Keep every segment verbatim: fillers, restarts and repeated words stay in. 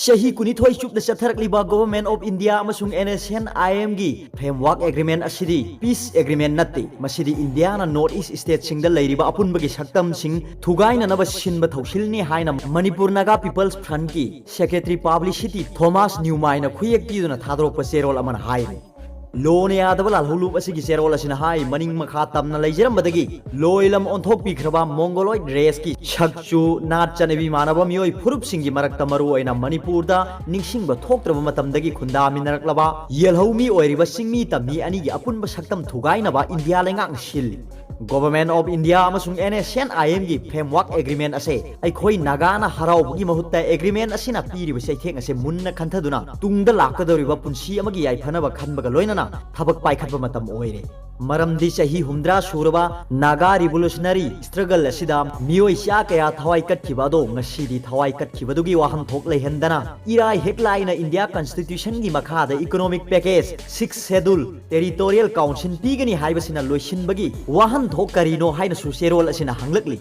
ꯆꯍꯤ ꯀꯨꯟꯅꯤꯊꯣꯏ ꯆꯨꯞꯅ ꯆꯠꯊꯔꯛꯂꯤꯕ Government of India ꯑꯃꯁꯨꯡ NSCN-IM-ꯒꯤ Framework Agreement ꯑꯁꯤꯗꯤ peace agreement ꯅꯠꯇꯦ꯫ ꯃꯁꯤꯗꯤ ꯏꯟꯗꯤꯌꯥꯅ North East state-ꯁꯤꯡꯗ ꯂꯩꯔꯤꯕ ꯑꯄꯨꯟꯕꯒꯤ ꯁꯛꯇꯝꯁꯤꯡ ꯊꯨꯒꯥꯏꯅꯅꯕ ꯁꯤꯟꯕ ꯊꯧꯁꯤꯜꯅꯤ ꯍꯥꯏꯅ Manipur Naga People's Front-ꯀꯤ Secretary Publicity Thomas Newmai-ꯅ ꯈꯨꯌꯦꯛ ꯄꯤꯗꯨꯅ ꯊꯥꯗꯣꯔꯛꯄ ꯆꯦꯔꯣꯜ ꯑꯃꯅ ꯍꯥꯏꯔꯤ꯫ ꯂꯣꯅ ꯌꯥꯗꯕ ꯂꯥꯜꯍꯧꯂꯨꯞ ꯑꯁꯤꯒꯤ ꯆꯦꯔꯣꯜ ꯑꯁꯤꯅ ꯍꯥꯏ, ꯃꯅꯤꯡ ꯃꯈꯥ ꯇꯝꯅ ꯂꯩꯖꯔꯝꯕꯗꯒꯤ ꯂꯣꯏꯂꯝ ꯑꯣꯟꯊꯣꯛꯄꯤꯈ꯭ꯔꯕ Mongoloid race-ꯀꯤ ꯁꯛꯆꯨ, ꯅꯥꯠ ꯆꯠꯅꯕꯤ ꯃꯥꯟꯅꯕ ꯃꯤꯑꯣꯏ ꯐꯨꯔꯨꯞꯁꯤꯡꯒꯤ ꯃꯔꯛꯇ ꯃꯔꯨꯑꯣꯏꯅ ꯃꯅꯤꯄꯨꯔꯗ ꯅꯤꯡꯁꯤꯡꯕ ꯊꯣꯛꯇ꯭ꯔꯕ ꯃꯇꯝꯗꯒꯤ ꯈꯨꯟꯗꯥꯃꯤꯟꯅꯔꯛꯂꯕ ꯌꯦꯜꯍꯧꯃꯤ ꯑꯣꯏꯔꯤꯕ ꯆꯤꯡꯃꯤ ꯇꯝꯃꯤ ꯑꯅꯤꯒꯤ ꯑꯄꯨꯟꯕ ꯁꯛꯇꯝ ꯊꯨꯒꯥꯏꯅꯕ ꯏꯟꯗꯤꯌꯥ ꯂꯩꯉꯥꯛꯅ ꯁꯤꯜꯂꯤ꯫ Government of India ꯑꯃꯁꯨꯡ NSCN-IM-ꯒꯤ Framework Agreement ꯑꯁꯦ ꯑꯩꯈꯣꯏ ꯅꯥꯒꯥꯅ ꯍꯔꯥꯎꯕꯒꯤ ꯃꯍꯨꯠꯇ agreement ꯑꯁꯤꯅ ꯄꯤꯔꯤꯕ ꯆꯩꯊꯦꯡ ꯑꯁꯦ ꯃꯨꯟꯅ ꯈꯟꯊꯗꯨꯅ ꯇꯨꯡꯗ ꯂꯥꯛꯀꯗꯧꯔꯤꯕ ꯄꯨꯟꯁꯤ ꯑꯃꯒꯤ ꯌꯥꯏꯐꯅꯕ ꯈꯟꯕꯒ ꯂꯣꯏꯅꯅ ꯊꯕꯛ ꯄꯥꯏꯈꯠꯄ ꯃꯇꯝ ꯑꯣꯏꯔꯦ꯫ ꯃꯔꯝꯗꯤ ꯆꯍꯤ ꯍꯨꯝꯗ꯭ꯔꯥ ꯁꯨꯔꯕ Naga Revolutionary Struggle ꯑꯁꯤꯗ ꯃꯤꯑꯣꯏ ꯆꯥ ꯀꯌꯥ ꯊꯋꯥꯏ ꯀꯠꯈꯤꯕ ꯑꯗꯣ ꯉꯁꯤꯗꯤ ꯊꯋꯥꯏ ꯀꯠꯈꯤꯕꯗꯨꯒꯤ ꯋꯥꯍꯟꯊꯣꯛ ꯂꯩꯍꯟꯗꯅ ꯏꯔꯥꯏ ꯍꯦꯛ ꯂꯥꯏꯅ India Constitution-ꯒꯤ ꯃꯈꯥꯗ Economic Package, Sixth Schedule, Territorial Council ꯄꯤꯒꯅꯤ ꯍꯥꯏꯕꯁꯤꯅ ꯂꯣꯏꯁꯤꯟꯕꯒꯤ ꯋꯥꯍꯟꯊꯣꯛ ꯀꯔꯤꯅꯣ ꯍꯥꯏꯅꯁꯨ ꯆꯦꯔꯣꯜ ꯑꯁꯤꯅ ꯍꯪꯂꯛꯂꯤ꯫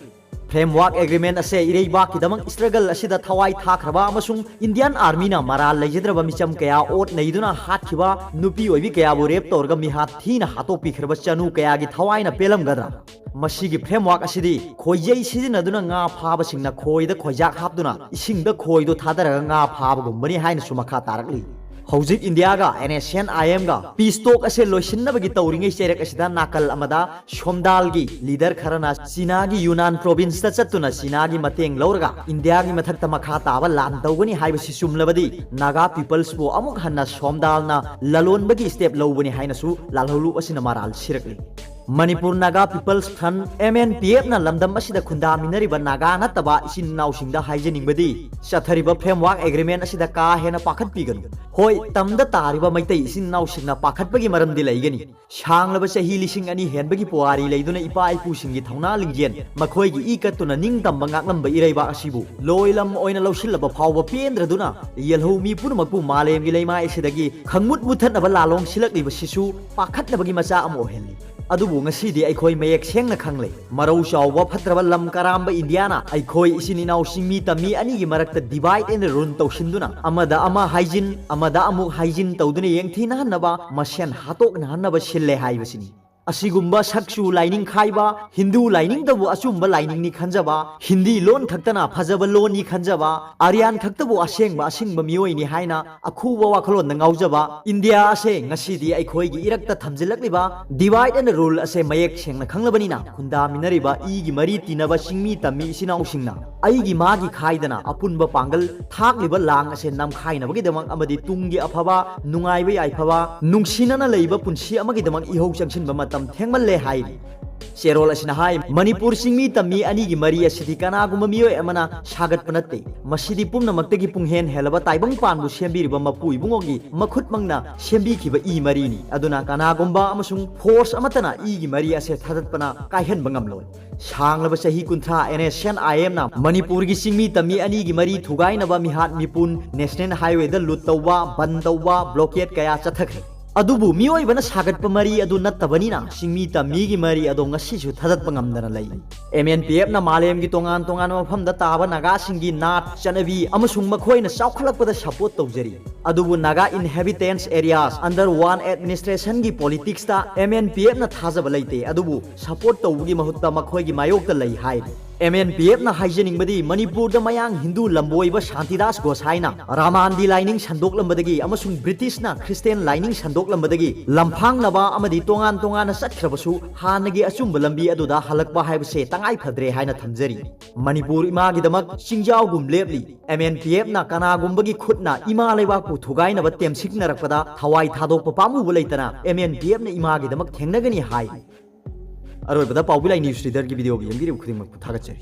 Framework Agreement ꯑꯁꯦ ꯏꯔꯩꯕꯥꯛꯀꯤꯗꯃꯛ struggle ꯑꯁꯤꯗ ꯊꯋꯥꯏ ꯊꯥꯈ꯭ꯔꯕ ꯑꯃꯁꯨꯡ Indian Army-ꯅ ꯃꯔꯥꯜ ꯂꯩꯖꯗ꯭ꯔꯕ ꯃꯤꯆꯝ ꯀꯌꯥ ꯑꯣꯠ ꯅꯩꯗꯨꯅ ꯍꯥꯠꯈꯤꯕ, ꯅꯨꯄꯤ ꯑꯣꯏꯕꯤ ꯀꯌꯥꯕꯨ rape ꯇꯧꯔꯒ ꯃꯤꯍꯥꯠ ꯊꯤꯅ ꯍꯥꯠꯇꯣꯛꯄꯤꯈ꯭ꯔꯕ ꯆꯅꯨ ꯀꯌꯥꯒꯤ ꯊꯋꯥꯏꯅ ꯄꯦꯜꯂꯝꯒꯗ꯭ꯔꯥ? ꯃꯁꯤꯒꯤ framework ꯑꯁꯤꯗꯤ ꯈꯣꯏꯖꯩ ꯁꯤꯖꯤꯟꯅꯗꯨꯅ ꯉꯥ ꯐꯥꯕꯁꯤꯡꯅ ꯈꯣꯏꯗ ꯈꯣꯏꯖꯥꯛ ꯍꯥꯞꯇꯨꯅ ꯏꯁꯤꯡꯗ ꯈꯣꯏꯗꯨ ꯊꯥꯗꯔꯒ ꯉꯥ ꯐꯥꯕꯒꯨꯝꯕꯅꯤ ꯍꯥꯏꯅꯁꯨ ꯃꯈꯥ ꯇꯥꯔꯛꯂꯤ꯫ ꯍꯧꯖꯤꯛ ꯏꯟꯗꯤꯌꯥꯒ NSCN-IM-ꯒ peace talk ꯑꯁꯦ ꯂꯣꯏꯁꯤꯟꯅꯕꯒꯤ ꯇꯧꯔꯤꯉꯩ ꯆꯩꯔꯛ ꯑꯁꯤꯗ ꯅꯥꯀꯜ ꯑꯃꯗ ꯁꯣꯝꯗꯥꯜꯒꯤ leader ꯈꯔꯅ ꯆꯤꯅꯥꯒꯤ ꯌꯨꯅꯥꯟ province-ꯇ ꯆꯠꯇꯨꯅ ꯆꯤꯅꯥꯒꯤ ꯃꯇꯦꯡ ꯂꯧꯔꯒ ꯏꯟꯗꯤꯌꯥꯒꯤ ꯃꯊꯛꯇ ꯃꯈꯥ ꯇꯥꯕ ꯂꯥꯟ ꯇꯧꯒꯅꯤ ꯍꯥꯏꯕꯁꯤ ꯆꯨꯝꯂꯕꯗꯤ Naga peoples-ꯕꯨ ꯑꯃꯨꯛ ꯍꯟꯅ ꯁꯣꯝꯗꯥꯜꯅ ꯂꯂꯣꯟꯕꯒꯤ step ꯂꯧꯕꯅꯤ ꯍꯥꯏꯅꯁꯨ ꯂꯥꯜꯍꯧꯂꯨꯞ ꯑꯁꯤꯅ ꯃꯔꯥꯜ ꯁꯤꯔꯛꯂꯤ꯫ Manipur Naga People's Front, MNPF-ꯅ ꯂꯝꯗꯝ ꯑꯁꯤꯗ ꯈꯨꯟꯗꯥꯃꯤꯟꯅꯔꯤꯕ ꯅꯥꯒꯥ ꯅꯠꯇꯕ ꯏꯆꯤꯟ ꯏꯅꯥꯎꯁꯤꯡꯗ ꯍꯥꯏꯖꯅꯤꯡꯕꯗꯤ, ꯆꯠꯊꯔꯤꯕ Framework Agreement ꯑꯁꯤꯗ ꯀꯥ ꯍꯦꯟꯅ ꯄꯥꯈꯠꯄꯤꯒꯅꯨ꯫ ꯍꯣꯏ, ꯇꯝꯗ ꯇꯥꯔꯤꯕ ꯃꯩꯇꯩ ꯏꯆꯤꯟ ꯏꯅꯥꯎꯁꯤꯡꯅ ꯄꯥꯈꯠꯄꯒꯤ ꯃꯔꯝꯗꯤ ꯂꯩꯒꯅꯤ꯫ ꯁꯥꯡꯂꯕ ꯆꯍꯤ ꯂꯤꯁꯤꯡ ꯑꯅꯤ ꯍꯦꯟꯕꯒꯤ ꯄꯨꯋꯥꯔꯤ ꯂꯩꯗꯨꯅ ꯏꯄꯥ ꯏꯄꯨꯁꯤꯡꯒꯤ ꯊꯧꯅꯥ ꯂꯤꯡꯖꯦꯜ, ꯃꯈꯣꯏꯒꯤ ꯏ ꯀꯠꯇꯨꯅ ꯅꯤꯡꯇꯝꯕ ꯉꯥꯛꯂꯝꯕ ꯏꯔꯩꯕꯥꯛ ꯑꯁꯤꯕꯨ ꯂꯣꯏꯂꯝ ꯑꯣꯏꯅ ꯂꯧꯁꯤꯜꯂꯕ ꯐꯥꯎꯕ ꯄꯦꯟꯗ꯭ꯔꯗꯨꯅ ꯌꯦꯜꯍꯧ ꯃꯤ ꯄꯨꯝꯅꯃꯛꯄꯨ ꯃꯥꯂꯦꯝꯒꯤ ꯂꯩꯃꯥꯏ ꯑꯁꯤꯗꯒꯤ ꯈꯪꯃꯨꯠ ꯃꯨꯠꯊꯠꯅꯕ ꯂꯥꯂꯣꯡ ꯁꯤꯜꯂꯛꯂꯤꯕꯁꯤꯁꯨ ꯄꯥꯈꯠꯅꯕꯒꯤ ꯃꯆꯥꯛ ꯑꯃ ꯑꯣꯏꯍꯜꯂꯤ꯫ ꯑꯗꯨꯕꯨ ꯉꯁꯤꯗꯤ ꯑꯩꯈꯣꯏ ꯃꯌꯦꯛ ꯁꯦꯡꯅ ꯈꯪꯂꯦ, ꯃꯔꯧ ꯆꯥꯎꯕ ꯐꯠꯇ꯭ꯔꯕ ꯂꯝ ꯀꯔꯥꯝꯕ ꯏꯟꯗꯤꯌꯥꯅ ꯑꯩꯈꯣꯏ ꯏꯆꯤꯟ ꯏꯅꯥꯎ ꯆꯤꯡꯃꯤ ꯇꯝꯃꯤ ꯑꯅꯤꯒꯤ ꯃꯔꯛꯇ divide and rule ꯇꯧꯁꯤꯟꯗꯨꯅ ꯑꯃꯗ ꯑꯃ ꯍꯥꯏꯖꯤꯟ, ꯑꯃꯗ ꯑꯃꯨꯛ ꯍꯥꯏꯖꯤꯟ ꯇꯧꯗꯨꯅ ꯌꯦꯡꯊꯤꯅꯍꯟꯅꯕ, ꯃꯁꯦꯟ ꯍꯥꯠꯇꯣꯛꯅꯍꯟꯅꯕ ꯁꯤꯜꯂꯦ ꯍꯥꯏꯕꯁꯤꯅꯤ꯫ ꯑꯁꯤꯒꯨꯝꯕ ꯁꯛꯆꯨ ꯂꯥꯏꯅꯤꯡ ꯈꯥꯏꯕ, ꯍꯤꯟꯗꯨ ꯂꯥꯏꯅꯤꯡꯗꯕꯨ ꯑꯆꯨꯝꯕ ꯂꯥꯏꯅꯤꯡꯅꯤ ꯈꯟꯖꯕ, ꯍꯤꯟꯗꯤ ꯂꯣꯟ ꯈꯛꯇꯅ ꯐꯖꯕ ꯂꯣꯟꯅꯤ ꯈꯟꯖꯕ, ꯑꯥꯔꯤꯌꯥꯟ ꯈꯛꯇꯕꯨ ꯑꯁꯦꯡꯕ ꯑꯁꯤꯡꯕ ꯃꯤꯑꯣꯏꯅꯤ ꯍꯥꯏꯅ ꯑꯈꯨꯕ ꯋꯥꯈꯜꯂꯣꯟꯗ ꯉꯥꯎꯖꯕ, ꯏꯟꯗꯤꯌꯥ ꯑꯁꯦ ꯉꯁꯤꯗꯤ ꯑꯩꯈꯣꯏꯒꯤ ꯏꯔꯛꯇ ꯊꯝꯖꯤꯜꯂꯛꯂꯤꯕ divide and rule ꯑꯁꯦ ꯃꯌꯦꯛ ꯁꯦꯡꯅ ꯈꯪꯂꯕꯅꯤꯅ, ꯈꯨꯟꯗꯥꯃꯤꯟꯅꯔꯤꯕ ꯏꯒꯤ ꯃꯔꯤ ꯇꯤꯟꯅꯕ ꯆꯤꯡꯃꯤ ꯇꯝꯃꯤ ꯏꯆꯤꯟ ꯏꯅꯥꯎꯁꯤꯡꯅ ꯑꯩꯒꯤ ꯃꯥꯒꯤ ꯈꯥꯏꯗꯅ ꯑꯄꯨꯟꯕ ꯄꯥꯡꯒꯜ ꯊꯥꯛꯂꯤꯕ ꯂꯥꯡ ꯑꯁꯦ ꯅꯝꯈꯥꯏꯅꯕꯒꯤꯗꯃꯛ ꯑꯃꯗꯤ ꯇꯨꯡꯒꯤ ꯑꯐꯕ, ꯅꯨꯡꯉꯥꯏꯕ ꯌꯥꯏꯐꯕ, ꯅꯨꯡꯁꯤꯅꯅ ꯂꯩꯕ ꯄꯨꯟꯁꯤ ꯑꯃꯒꯤꯗꯃꯛ ꯏꯍꯧ ꯆꯪꯁꯤꯟꯕ ꯃꯇꯝ ꯊꯦꯡꯃꯜꯂꯦ ꯍꯥꯏꯔꯤ꯫ ꯆꯦꯔꯣꯜ ꯑꯁꯤꯅ ꯍꯥꯏ, ꯃꯅꯤꯄꯨꯔ ꯆꯤꯡꯃꯤ ꯇꯝꯃꯤ ꯑꯅꯤꯒꯤ ꯃꯔꯤ ꯑꯁꯤꯗꯤ ꯀꯅꯥꯒꯨꯝꯕ ꯃꯤꯑꯣꯏ ꯑꯃꯅ ꯁꯥꯒꯠꯄ ꯅꯠꯇꯦ꯫ ꯃꯁꯤꯗꯤ ꯄꯨꯝꯅꯃꯛꯇꯒꯤ ꯄꯨꯡꯍꯦꯟ ꯍꯦꯜꯂꯕ ꯇꯥꯏꯕꯪꯄꯥꯟꯕꯨ ꯁꯦꯝꯕꯤꯔꯤꯕ ꯃꯄꯨ ꯏꯕꯨꯡꯉꯣꯒꯤ ꯃꯈꯨꯠꯃꯛꯅ ꯁꯦꯝꯕꯤꯈꯤꯕ ꯏ ꯃꯔꯤꯅꯤ꯫ ꯑꯗꯨꯅ ꯀꯅꯥꯒꯨꯝꯕ ꯑꯃꯁꯨꯡ force ꯑꯃꯠꯇꯅ ꯏꯒꯤ ꯃꯔꯤ ꯑꯁꯦ ꯊꯥꯗꯠꯄꯅ ꯀꯥꯏꯍꯟꯕ ꯉꯝꯂꯣꯏ꯫ ꯁꯥꯡꯂꯕ ꯆꯍꯤ ꯀꯨꯟꯊ꯭ꯔꯥ NSCN-IM-ꯅ ꯃꯅꯤꯄꯨꯔꯒꯤ ꯆꯤꯡꯃꯤ ꯇꯝꯃꯤ ꯑꯅꯤꯒꯤ ꯃꯔꯤ ꯊꯨꯒꯥꯏꯅꯕ ꯃꯤꯍꯥꯠ ꯃꯤꯄꯨꯟ, National Highway-ꯗ ꯂꯨꯠ ꯇꯧꯕ, ꯕꯟ ꯇꯧꯕ, blockade ꯀꯌꯥ ꯆꯠꯊꯈ꯭ꯔꯦ꯫ ꯑꯗꯨꯕꯨ ꯃꯤꯑꯣꯏꯕꯅ ꯁꯥꯒꯠꯄ ꯃꯔꯤ ꯑꯗꯨ ꯅꯠꯇꯕꯅꯤꯅ ꯆꯤꯡꯃꯤ ꯇꯝꯃꯤꯒꯤ ꯃꯔꯤ ꯑꯗꯣ ꯉꯁꯤꯁꯨ ꯊꯥꯗꯠꯄ ꯉꯝꯗꯅ ꯂꯩ꯫ MNPF-ꯅ ꯃꯥꯂꯦꯝꯒꯤ ꯇꯣꯉꯥꯟ ꯇꯣꯉꯥꯟꯕ ꯃꯐꯝꯗ ꯇꯥꯕ ꯅꯥꯒꯥꯁꯤꯡꯒꯤ ꯅꯥꯠ, ꯆꯠꯅꯕꯤ ꯑꯃꯁꯨꯡ ꯃꯈꯣꯏꯅ ꯆꯥꯎꯈꯠꯂꯛꯄꯗ support ꯇꯧꯖꯔꯤ꯫ ꯑꯗꯨꯕꯨ Naga Inhabitants Areas Under One Administration-ꯒꯤ politics-ꯇ MNPF-ꯅ ꯊꯥꯖꯕ ꯂꯩꯇꯦ, ꯑꯗꯨꯕꯨ support ꯇꯧꯕꯒꯤ ꯃꯍꯨꯠꯇ ꯃꯈꯣꯏꯒꯤ ꯃꯥꯌꯣꯛꯇ ꯂꯩ ꯍꯥꯏꯔꯤ꯫ MNPF-ꯅ ꯍꯥꯏꯖꯅꯤꯡꯕꯗꯤ ꯃꯅꯤꯄꯨꯔꯗ ꯃꯌꯥꯡ ꯍꯤꯟꯗꯨ ꯂꯝꯕꯣꯏꯕ ꯁꯥꯟꯇꯤꯗꯥꯁ ꯒꯣꯁꯥꯏꯅ ꯔꯥꯃꯥꯟꯗꯤ ꯂꯥꯏꯅꯤꯡ ꯁꯟꯗꯣꯛꯂꯝꯕꯗꯒꯤ ꯑꯃꯁꯨꯡ ꯕ꯭ꯔꯤꯇꯤꯁꯅ ꯈ꯭ꯔꯤꯁꯇꯤꯌꯥꯟ ꯂꯥꯏꯅꯤꯡ ꯁꯟꯗꯣꯛꯂꯝꯕꯗꯒꯤ ꯂꯝꯐꯥꯡꯅꯕ ꯑꯃꯗꯤ ꯇꯣꯉꯥꯟ ꯇꯣꯉꯥꯟꯅ ꯆꯠꯈ꯭ꯔꯕꯁꯨ ꯍꯥꯟꯅꯒꯤ ꯑꯆꯨꯝꯕ ꯂꯝꯕꯤ ꯑꯗꯨꯗ ꯍꯜꯂꯛꯄ ꯍꯥꯏꯕꯁꯦ ꯇꯉꯥꯏ ꯐꯗ꯭ꯔꯦ ꯍꯥꯏꯅ ꯊꯝꯖꯔꯤ꯫ ꯃꯅꯤꯄꯨꯔ ꯏꯃꯥꯒꯤꯗꯃꯛ ꯆꯤꯡꯖꯥꯎꯒꯨꯝ ꯂꯦꯞꯂꯤ꯫ MNPF-ꯅ ꯀꯅꯥꯒꯨꯝꯕꯒꯤ ꯈꯨꯠꯅ ꯏꯃꯥ ꯂꯩꯕꯥꯛꯄꯨ ꯊꯨꯒꯥꯏꯅꯕ ꯇꯦꯝꯁꯤꯛꯅꯔꯛꯄꯗ ꯊꯋꯥꯏ ꯊꯥꯗꯣꯛꯄ ꯄꯥꯝꯃꯨꯕ ꯂꯩꯇꯅ MNPF-ꯅ ꯏꯃꯥꯒꯤꯗꯃꯛ ꯊꯦꯡꯅꯒꯅꯤ ꯍꯥꯏ꯫ ꯑꯔꯣꯏꯕꯗ ꯄꯥꯎꯕꯤ ꯂꯥꯏ news reader-ꯒꯤ video-ꯒꯤ ꯌꯦꯡꯕꯤꯔꯤꯕ ꯈꯨꯗꯤꯡꯃꯛꯄꯨ ꯊꯥꯒꯠꯆꯔꯤ꯫